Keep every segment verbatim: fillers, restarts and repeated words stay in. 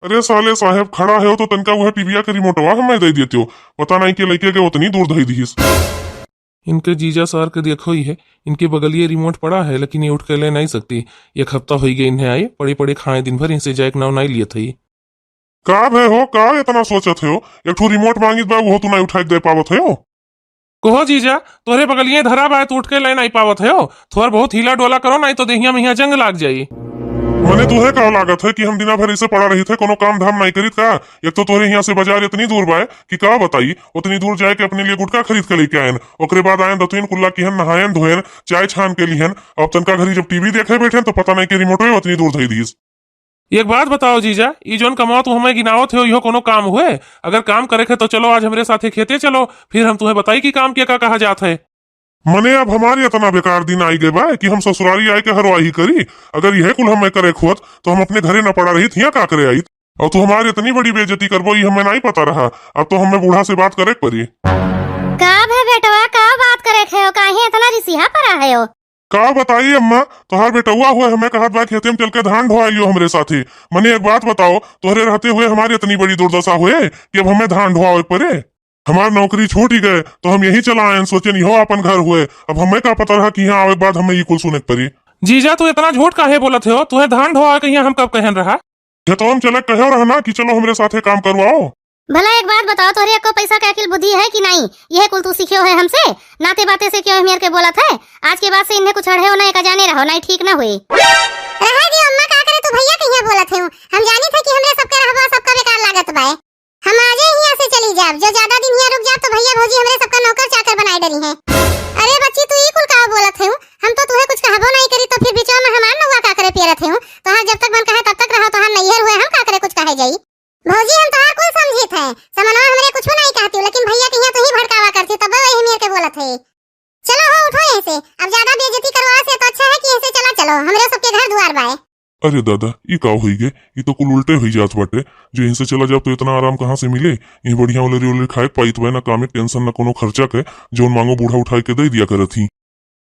अरे साले साहेब, खड़ा है तो तनका वह टीविया के रिमोटवा हमें दे देते हो। पता नहीं के लइके के उतनी दूर धई दिहिस। इनके जीजा सार के देखो ही है, इनके बगलिए रिमोट पड़ा है, लेकिन ये उठ के ले नहीं सकती। एक हफ्ता होई गए इन्हें आए, पड़े पड़े खाए दिन भर, इनसे जाए के नाव नहीं लिए थे। का भय हो, का इतना सोचत हो? एक ठो रिमोट मांगित बा, वो तू नहीं उठाई दे पावत हो। कहो जीजा, तोहरे बगलिए धरा बा, तू उठ के ले नहीं पावत हो। थोर बहुत हिला डोला करो, नहीं तो देहिया में हिया जंग लाग जाई। मने तुहे का लागत है कि हम दिना भर इसे पड़ा रही थे, कोनो काम धाम नहीं करित का? एक तो तोहरे हिया से बाजार इतनी दूर बाय कि का बताई, उतनी दूर जाए के अपने लिए गुटखा खरीद के लेके आयन, ओकरे बाद आयन दतुइन कुल्ला किहन, नहायन धोयन, चाय छान के लिहन, अब तनका घरी जब टीवी देखे बैठे तो पता नहीं कि रिमोटवे उतनी दूर धई दीस। एक बात बताओ जीजा, ई जौन कमाओ तू हमें गिनावत हो, इहो कोनो काम हुए? अगर काम करे के तो चलो आज हमरे साथे खेते चलो, फिर हम तुम्हें बताई कि काम के का कहा जात है। मने अब हमारे इतना बेकार दिन आई गए बा कि हम ससुरारी आए के हरवाही करी। अगर यह कुल हमें करे खोत तो हम अपने घरे न पड़ा रही थिया का करे आईत। और तू हमारी इतनी बड़ी बेइज्जती करबो, ये हमें नहीं पता रहा। अब तो हमें बूढ़ा से बात करे के पड़ी। का भे बेटवा, का बात करे खे हो? काहे इतना रिसिहा परा है हो? का बताई अम्मा, तोहार बेटउआ हुए हमें कहत बा खेते में चल के धान ढोआ लियो हमरे साथे। मने एक बात बताओ, तोहरे रहते हुए हमारी इतनी बड़ी दुर्दशा हुए कि अब हमें धान ढोआवे के पड़े? हमार नौकरी छूट ही गए तो हम यही चला आयन, सोचन इहो अपन घर हुए। अब हमें का पता रहा कि यहाँ आवे के बाद हमें ये कुल सुने के पड़ी। जीजा, तू इतना झूठ काहे बोलत हो? तुहे धान ढोआवे के यहाँ हम कब कहन रहा? खेतवा में चले कहो रहा ना कि चलो हमरे साथे काम करवाओ। भला एक बात बताओ, तोहरे एको पैसा के अकिल बुद्धि है कि नहीं? यह कुल तू सीख्यो है हमसे? नाते बाते से क्यों मेर के बोलत है? आज के बाद से इन्हें कुछ अढ़े हो ना, एक जाने रहो, नहीं ठीक ना हुई। रहे दियो अम्मा, का करे तू भैया कहिया बोलत है? हम जानी थे कि हमरे सबके रहबा सबका बेकार लागत बाय। हम आजे हियां से चली जाब, जो ज्यादा दिन हियां रुक जाब तो भैया भौजी हमरे सबका नौकर चाकर बनाए डरी हैं। अरे बच्ची, तू ई कुल का बोलत है? हम तो तुहे कुछ कहबो नहीं करी, तो फिर बिचवा में हमार नौआ का करे पियरत है? तोहार जब तक मन कहे तब तक रहो, तोहार नैहर हुए, हम का करे कुछ कहे जाई? भौजी, हम तोहार कुल समझित है, समनवा हमरे कुछ नहीं कहती, लेकिन भैया के हियां तू ही भड़कावा करती, तब वही मेर के बोलत है। चलो हो, उठो यहीं से, अब ज्यादा बेइज्जती करवा से तो अच्छा है कि यहीं से चला चलो, हमरे सबके घर दुआर बाय। अरे दादा, ई का होई गे? ई तो कुल उल्टे होई जात बाटे। जो यहीं से चला जाब तो इतना आराम कहाँ से मिले? यहीं बढ़िया वाले रियोले खाए के पाइत बाय, ना काम के टेंशन, ना कोनो खर्चा के, जौन मांगो बूढ़ा उठाए के दे दिया करत ही।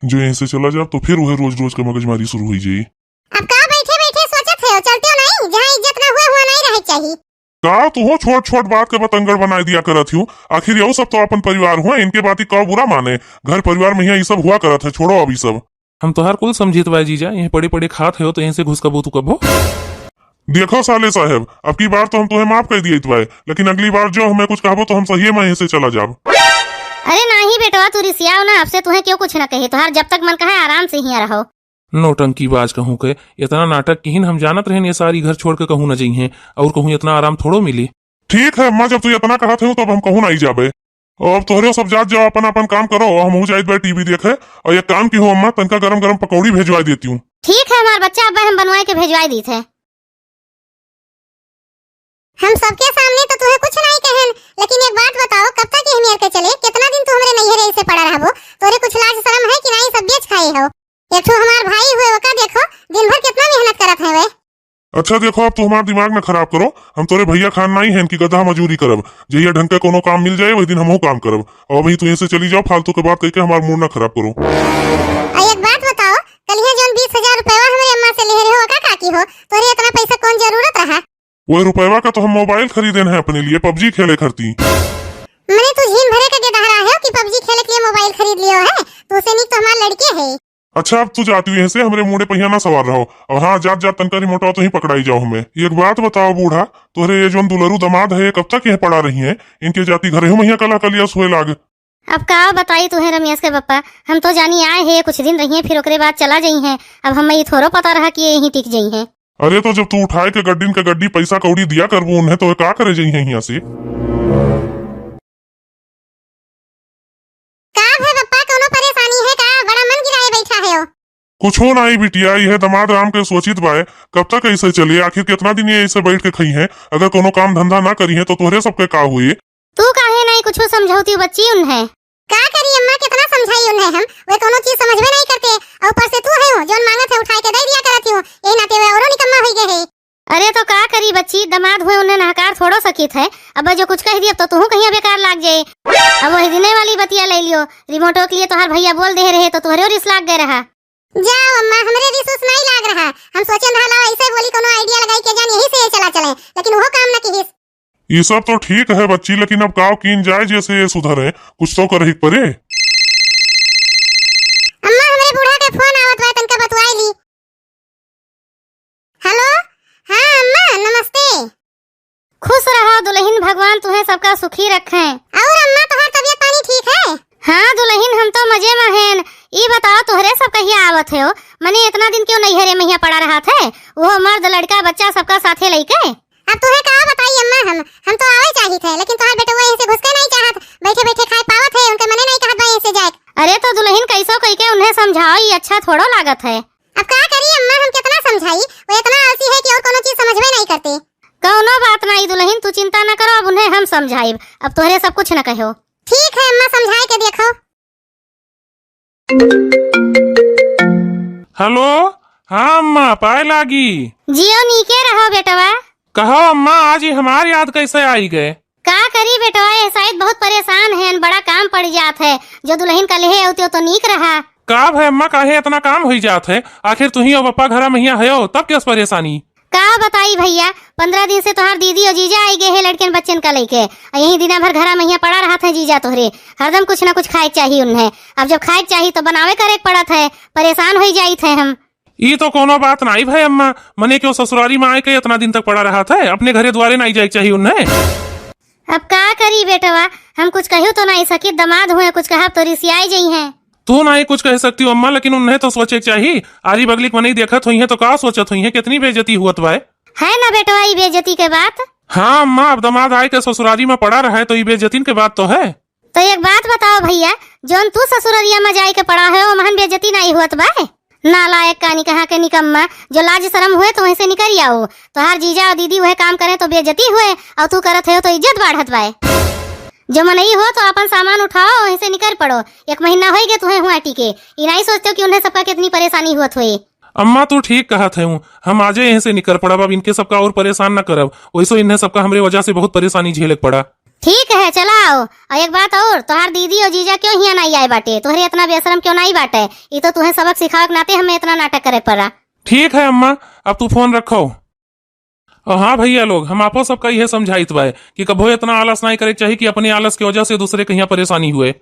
जो यहीं से चला जाब तो फिर वह रोज रोज के मगजमारी शुरू होई जाई। अब का बैठे बैठे सोचत है, चलते हो नहीं? जहाँ इज्जत ना हुए, हुआ नहीं रहे चाहिए। का तू हो छोट छोट बात के बतंगड़ बनाए दिया करत हूँ? आखिर यहू सब तो अपन परिवार हुए, इनके बात ही का बुरा माने? घर परिवार में यहाँ ये सब हुआ करत है, छोड़ो अब ये सब। हम तोहार कुल समझित बाय जीजा, यहीं पड़े पड़े खात हो तो यहीं से घुस कबो तू कबो। देखो साले साहेब, अब की बार तो हम तुम्हें माफ कर दिए बाय, लेकिन अगली बार जो हमें कुछ कहबो तो हम सही में यहीं से चला जाब। अरे नाही बेटवा, तू रिसियाओ ना, अब से तुम्हें क्यों कुछ ना कहे, तोहार जब तक मन कहे आराम से हियां रहो। नौटंकीबाज कहूँ के, इतना नाटक किहिन, हम जानत रहेन ये सारी घर छोड़ के कहूँ न जइहें और कहूँ इतना आराम थोड़ो मिली। ठीक है अम्मा, जब तू इतना कहत हो तब हम कहूँ नहीं जाबे। अब तोहरे सब जात जाओ, अपन अपन काम करो, हम हो जाइत बा टीवी देखे। और एक काम की हो अम्मा, तनका गरम गरम पकौड़ी भेजवा देती हूँ। ठीक है हमार बच्चा, अब हम बनवाए के भेजवाए दीत है। हम सबके सामने तो तुम्हें कुछ नहीं कहन, लेकिन एक बात बताओ, कब तक यह मेर के चले? कितना दिन तू हमरे नैहरे से पड़ा रहबो? तोरे कुछ लाज शरम है कि नहीं? सब बेच खाए हो। एक ठो हमार भाई हुए, ओका देखो, दिन भर कितना मेहनत करत है वे। अच्छा देखो, अब तू हमार दिमाग न खराब करो। हम तोरे भैया खान नहीं हैं कि गधा मजूरी करब। जहिया ढंग के कोनो काम मिल जाए, वही दिन हमहू काम करब। अब अभी तू यहीं से चली जाओ, फालतू के बात कह के हमार मूड ना खराब करो। आ एक बात बताओ, कल ये जौन बीस हजार रुपया हमरे अम्मा से ले रहे हो, का काकी हो, तोरे इतना पैसा कौन जरूरत रहा? वो रुपयवा का तो हम मोबाइल खरीदेन है अपने लिए, पबजी खेले खरती। मने तू झीन भरे के गेदहरा है कि पबजी खेले के लिए मोबाइल खरीद लियो है? तू से नीक तो हमार लड़के है। अच्छा, अब तू जाती हुई से हमरे मूड़े पहिया ना सवार रहो। और हाँ, जात जात तनका रिमोटवा तो ही पकड़ाई जाओ हमें। एक बात बताओ बूढ़ा, तोहरे ये जौन दुलरू दामाद है, ये कब तक यह पड़ा रही है? इनके जाती घरे हूँ मैया कला कलिया सोए लाग। अब का बताई तुहे रमेश के पप्पा, हम तो जानी आए हैं कुछ दिन रहिए, फिर ओकरे बाद चला जाई हैं। अब हमें ये थोड़ो पता रहा कि ये यहीं टिक जाई हैं। अरे तो जब तू उठाए के गड्डिन के गड्डी पैसा कौड़ी दिया करबू उन्हें, तो ये का करे जाई हैं यहाँ से? का भे पप्पा, कोनो परेशानी है का? बड़ा मन गिराए बैठा है हो। कुछो नाई बिटिया, यह दामाद राम के सोचित बाय, कब तक ऐसे चले? आखिर कितना दिन ये ऐसे बैठ के खई हैं? अगर कोनो काम धंधा ना करी हैं तो तोहरे सबके का हुई? तू काहे नाई कुछो समझौती बच्ची उन्हें? का करी अम्मा, कितना समझाई उन्हें हम, वे कोनो चीज समझबे नहीं करते। और ऊपर से तू है हो, जौन मांगत है उठाए के दे दिया करत हो, यही नाते वे औरो निकम्मा हुई गए है। अरे तो का करी बच्ची, दामाद हुए उन्हें नहकार थोड़ो सकित है। अब जो कुछ कह दी अब तो तुहू कहीं बेकार लाग जाए। अब वही दिने वाली बतिया ले लियो, रिमोटो के लिए तोहार भैया बोल दे रहे तो तोहरे रिस लाग गए रहा। जाओ अम्मा, हमरे रिस उस नाई लाग रहा। हम सोचेन रहा लाओ ऐसे बोली कोनो idea लगाई के जान यही से ये चला चले, लेकिन वो काम न किहिस। ई सब तो ठीक है बच्ची, लेकिन अब काव कीन जाए जैसे ये सुधरे, कुछ तो करही के परे। अम्मा, हमरे बूढ़ा के फोन आवत बा, तनका बतवाई ली। हेलो, हाँ अम्मा, नमस्ते। खुश रहो दुलहिन, भगवान तुहें सबका सुखी रखें। और अम्मा, तोहार तबियत पानी ठीक है? हाँ दुलहिन, हम तो मजे में हैं। ई बताओ, तोहरे सब कहिया आवत हो? मने इतना दिन क्यों नैहरे में हियाँ पड़ा रहत है? वो मर्द, लड़का, बच्चा सबका साथे लइके। अब तुहे का बताई अम्मा, हम हम तो आवे चाहित है, लेकिन तोहार बेटवा यहीं से घुसके नहीं चाहत, बैठे बैठे खाए पावत है, उनके मने नहीं कहत बा यहीं से जाए। अरे तो दुलहिन, कैसो कइके उन्हें समझाओ, ई अच्छा थोड़ो लागत है। अब का करी अम्मा, हम कितना समझाई, वो इतना आलसी है कि और कोनो चीज समझबे नहीं करते। कौनो बात नहीं दुलहिन, तू चिंता न करो, अब उन्हें हम समझाइब, अब तोहरे सब कुछ न कहो। ठीक है अम्मा, समझाए के देखो। हेलो, हाँ अम्मा, पाए लागी। जियो, नीके रहो बेटवा। कहो अम्मा, आज ये हमार याद कैसे आई गए? का करी बेटवा, ये शायद बहुत परेशान है, बड़ा काम पड़ जात है, जो दुलहिन का लेहे होते तो नीक रहा। का भय अम्मा, काहे इतना काम होई जात है? आखिर तुही और पप्पा घरा में हिया हयो, तब केस परेशानी? का बताई भैया, पन्द्रह दिन से तोहार दीदी और जीजा आई गए हैं लड़कन बच्चन का लेके। आ यही दिना भर घरा में हिया पड़ा रहत है जीजा तोहरे। हरदम कुछ ना कुछ खाए के चाही उन्हें। अब जब खाए के चाही तो बनावे करे के पड़त है, परेशान होई जाइत है हम। ई तो कोनो बात नाई भय अम्मा, मने क्यों ससुरारी में आए के इतना दिन तक पड़ा रहत है, अपने घरे द्वारे नाई जाए के चाही उन्हें। अब का करी बेटवा, हम कुछ कहू तो नाई सकी, दमाद हुए, कुछ कहब तो रिसियाए जइहें। तू नाई कुछ कह सकती हो अम्मा, लेकिन उन्हें तो सोचे के चाही। आरी बगली के मनई देखत होइहें तो का सोचत होइहें, कितनी बेइज्जती हुअत बाय। है ना बेटवा, ई बेइज्जती के बात? हाँ अम्मा, अब दमाद आए के ससुरारी में पड़ा रहे तो ई बेइज्जती के बात तो है। तो एक बात बताओ भैया, जौन तू ससुररिया में जाए के पड़ा है, ओमहन बेइज्जती नाई हुअत बाय? नालायक कानी कहाँ के निकम्मा, जो लाज शरम हुए तो वहीं से निकल आओ। तोहार जीजा और दीदी वह काम करें तो बेइज्जती हुए, और तू करत हो तो इज्जत बाढ़त बाय। जो मनई हो तो अपन सामान उठाओ, वहीं से निकल पड़ो। एक महीना होई गए तुहें हुआ टीके, ई नाई सोचते हो कि उन्हें सबका कितनी परेशानी हुअत होई। अम्मा तू ठीक कहत है, हम आजे यहीं से निकल पड़ब, अब इनके सबका और परेशान न करब। वैसो इन्हें सबका हमरे वजह से बहुत परेशानी झेले के पड़ा। ठीक है, चला आओ। और एक बात और, तोहार दीदी और जीजा क्यों हियाँ नाई आए बाटे? तोहरे इतना बेशरम क्यों नाई बाटे? ई तो तुहें सबक सिखावे के नाते हमें इतना नाटक करे पड़ा। ठीक है अम्मा, अब तू फोन रखो। और हाँ भैया लोग, हम आपो सबका इहे समझाइत बाय कि कभो इतना आलस नाई करे के चाही कि अपने आलस के वजह से दूसरे के हियाँ परेशानी हुए।